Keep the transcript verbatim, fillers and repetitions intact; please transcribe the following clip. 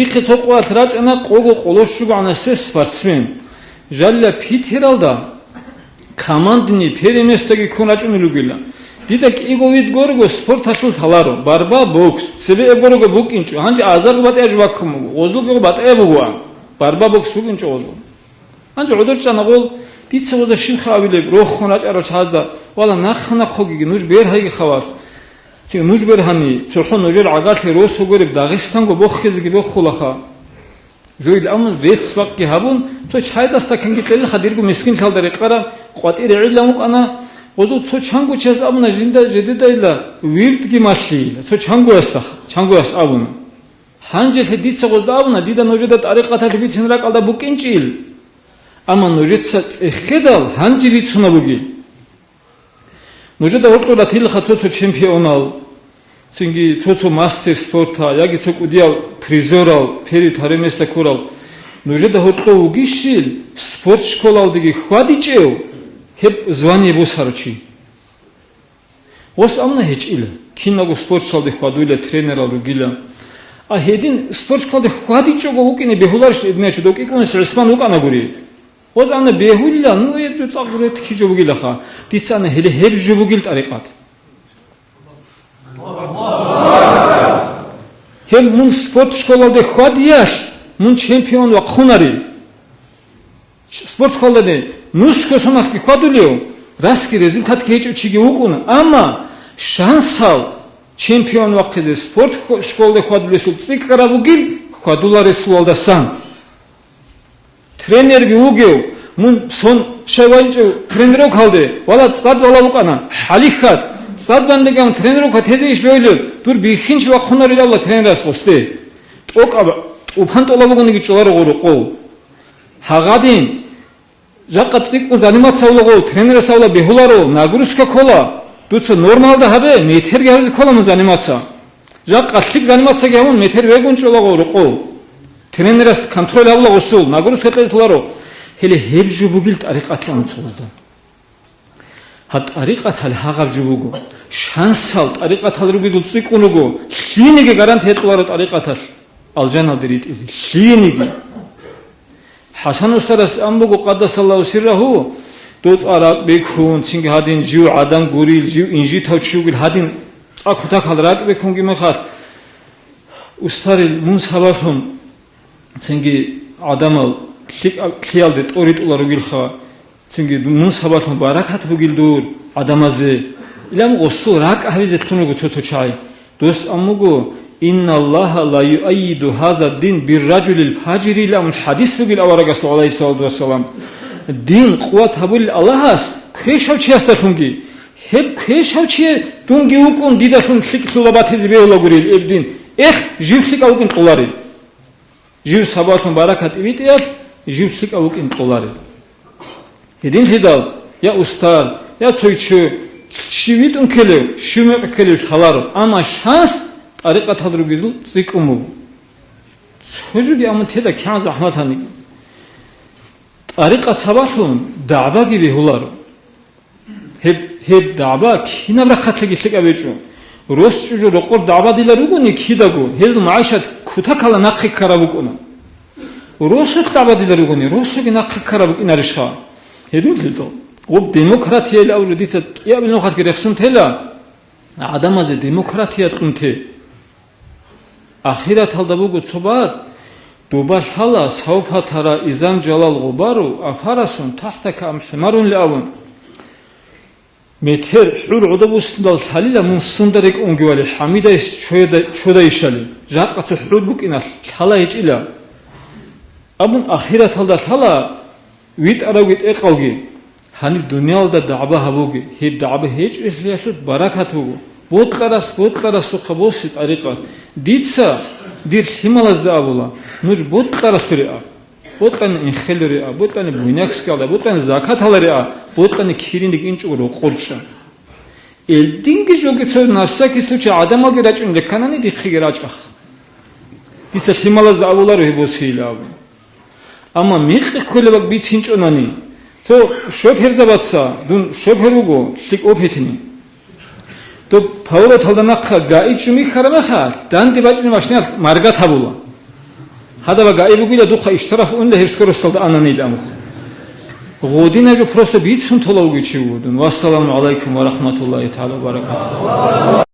Ихъе цо къоялъ рачӀана къого къоло щугоанасев спортсмен. Жалила Питералда командный первое местаги ккун рачӀунел ругила. Дида кӀиго вид гурого спорталъул лъаларо: борьба, бокс, цебе гурого букӀинчӀо, гьанже азарго батӀияб жо баккун буго, гъозулго батӀияб бугоан, борьба, бокс букӀинчӀо гъозул. Гьанже гӀодор чӀана гъол, дица гъоза щибха абилеб, рохун рачӀарал чагӀазда, вала, нахъа-нахъогиги нуж бергьайги хавас. Цин нуж бергьани, цохӀо нужер гӀагарлъи росу гуреб Дагъистанго бохизеги бохулаха. Жойил амун, рецц-бакъги гьабун, цо чайда стаканги кьелилха дирго мискинлъалда рекъараб къватӀире гӀилла вукӀана. Гъозул цо чанго чияс абуна жинда жидедайила вирдги малъийила, цо чангоясдаха, чангояс абуна. Гьанжелъе дица гъозда абуна, дида нужеда тӀарикъаталъе бицин ракӀалда букӀинчӀил. Амма нужеца цӀехедал гьанже бицунаб бугил. Нужеда гьоркьор ратилаха цо-цо чемпионал, цинги цо-цо мастер спорта, яги цо кӀудиял призерал, первый, второй место ккурал. Нужеда гьоркьов вугищил спорт школалдеги хьвадичӀев гьеб звание босарав чи. Гъос амна гьечӀила, киналго спортшколалде хьвадуйла, тренерал ругила. А гьедин спортшколалде хьвадичӀого вукӀине бегьуларищ гьединачо, дов кӀикӀунас ГӀисман вукӀанагури? Гъос амна бегьулила, ну, гьеб жо цӀакъ гурет кижо бугилаха. Дица ана гьеле гьеб жо бугил тӀарикъат. Гьеб мун спортшколалде хьвадиялъ, мун чемпион вахъунари. Спортхолдани нусго соналъги хьвадулев, расги результатги гьечӀев чиги вукӀуна, амма шансал чемпион вахъизе спорт хо-, школде хьвадулесул цӀикӀкӀараб бугил хьвадуларесулалдасан. Тренерги вугев, мун сон щай ванчӀев тренировкалде, вала, цӀад вала вукӀана, хӀалихьат, цӀад вандеган тренировка тезе иш бевлев, дур бихьинчи вахъунарилавла тренерас гъосде. ТӀокӀаб тӀупан тӀола бугониги чӀоларо гъорокъов. Гьагъадин, жакъа цӀикӀкӀун заниматься авлагъул, тренерас авла бегьуларо, нагрузка ккола. Дуца нормалда гьабе, метерги гьабизе ккола мун заниматься. Жакъа лъик занимацияги гьабун, метер вегун чӀолагъул рукъов. Тренерас контроль авла гъусул, нагрузка кьезе лъоларо. Гьеле гьеб жо бугил тӀарикъатлъи анцӀгъузда. Гьаб тӀарикъат гьале гьагъаб жо буго. Шансал тӀарикъатал ругезул цӀикӀкӀун руго. Лъиниги гарантия кьоларо тӀарикъаталъ алжаналде ритӀизе. Лъиниги. ХӀасан устарас ан буго, къаддасаллагьу сиррагьу, доцӀа ракӀ бекун, цинги гьадин жив гӀадан гурил, жив инжитав чи вугил, гьадин цӀа кутакал ракӀ бекунги мехалъ, устарил мун сабаблъун цинги гӀадамал лъикӀаб лъиялде тӀоритӀула ругилха, цинги мун сабаблъун баракат бугил дур гӀадамазе. Илан гъосул ракӀ гьабизе лъун руго цо-цо чагӀи. Дос ан буго: «Инналлагьа ла юайиду гьаза дин бирражулил фажирилан», хӀадис бугил аварагасул, гӀалайгьиссалату вассалам. Дин къуват гьабулел Аллагьас квешав чиясдалъунги. Гьеб квешав чи дунги вукӀун дидалъун лъикӀлъула батизе бегьулагурил гьеб дин. Эх, жив лъикӀав вукӀин кьоларел. Жив сабаблъун баракат тӀибитӀиялъ жив лъикӀав вукӀин кьоларел. Гьединлъидал, я устар, я цойчу, щив витӀун ккелев, щив мекъ ккелев лъаларо, амма шанс тӀарикъатал ругезул цӀикӀкӀун буго. Цо жоги амун теда кигӀан захӀмат гьаниги. ТӀарикъат сабаблъун дагӀбаги бегьуларо. Гьеб, гьеб дагӀба кинаб рахъалъеги лъикӀаб гьечӀо. Рос чӀужу рокъор дагӀбадила ругони кидаго, гьезул магӀишат кутакала нахъе ккараб букӀуна. Росулъ дагӀбадила ругони, росуги нахъе ккараб букӀинарищха? Гьединлъидал, гъуб демократияйилан абураб дица кӀиабил нухалъги рехсун тела, гӀадамазе демократия кьун те. Ахираталда буго цо бакӀ, доба лъала: «Савфа тара изан жалал гъубару, афарасун тахтака ам хӀимарун», – лъавун. Метер хӀур гӀодобуссиндал лъалила мун сунда рекӀунги вали, хӀамидай чода-, чодайищали, жакъа цо хӀур букӀиналъ лъала гьечӀила. Абун ахираталда лъала витӀаравги тӀекъавги. Гьаниб дуниялда дагӀба гьабуге, гьеб дагӀба гьечӀолъиялъул баракат буго. Бокьарас бокьарасухъа босе тӀарикъат. Дица дир лъималазда абула: нуж бокьаралъуре а, бокьани Инхелуре а, бокьани Буйнакскалда, бокьани Закаталаре а, бокьани кириниг инчӀого рокъорчӀа. Элдинги жоги цо, на всякий случай, гӀадамалги рачӀун реканани, дихъеги рачӀах. Дица лъималазда абуларо гьеб босейилан абун. Амма мекъи кколеб бицинчӀонани, то шоферзабаца, дун шофер вуго, лъикӀ опытный. То повороталда нахъа гаи чӀумихьараб мехалъ, данде бачӀине машиналъ маргат гьабула. Гьадаб гаиб бугила духъа иштраф унила гьеб скоросталда ананил амухъ. Гъодинаб жо просто бицун толавги чи вугодун. Вассаламу гӀалайкум ва рахматуллагьи тагӀала ва баракатугьу.